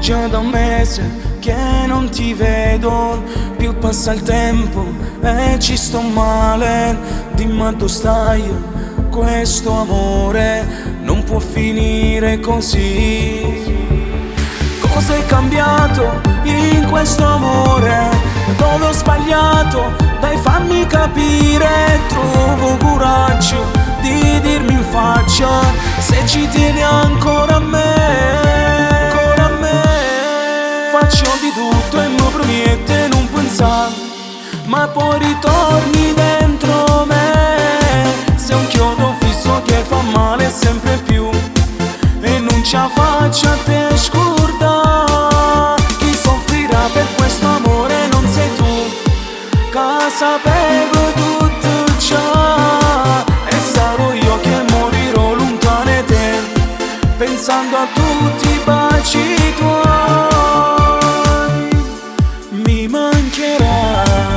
Già da un mese che non ti vedo, più passa il tempo e ci sto male. Dimmi addò stai, questo amore non può finire così. Cosa è cambiato in questo amore? Dove ho sbagliato? Dai, fammi capire, trovo coraggio di dirmi in faccia se ci tieni ancora a me, ancora a me. Faccio di tutto e mi promette non pensare, ma poi ritorni dentro me. Sei un chiodo fisso che fa male sempre più e non ce la faccio a te scordare. Chi soffrirà per questo amore non sei tu, che sapevo tutto già. E sarò io che morirò lontano da te, pensando a tutti i baci tuoi. Mi mancherai.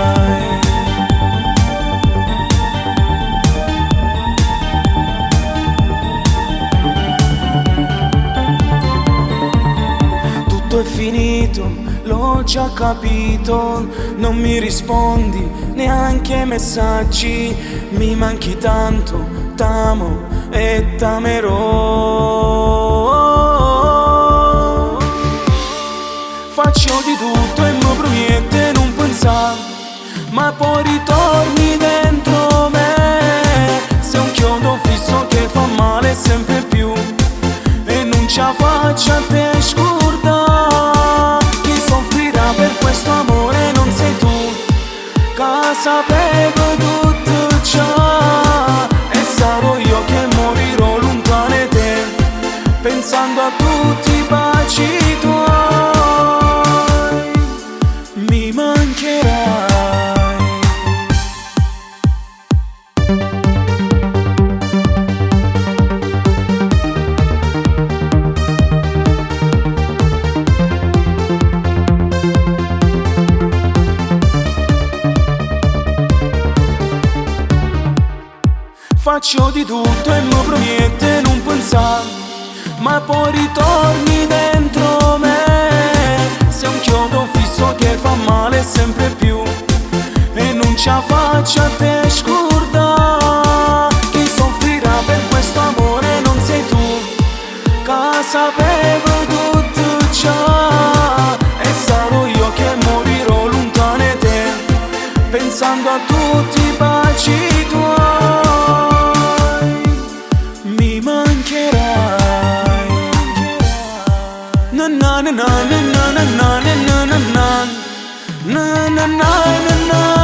Tutto è finito, l'ho già capito, non mi rispondi neanche ai messaggi, mi manchi tanto, t'amo e t'amerò. Faccio di tutto e mi promette non pensare, ma poi ritorni dentro me. Sei un chiodo fisso che fa male sempre più e non ce la faccio a te scordare. Chi soffrirà per questo amore non sei tu, che sapevo tutto già. E sarò io che morirò lontano da te, pensando a tutti i baci tuoi. Mi mancherai. Faccio di tutto e mi promette non pensare, ma poi ritorni dentro me. Sei un chiodo fisso che fa male sempre più e non ce la faccio a te scordare. Chi soffrirà per questo amore non sei tu, che sapevo tutto già. E sarò io che morirò lontano da te, pensando a tutti i baci tuoi. Mi mancherai. Na na na na na na na na na na na na na na na na.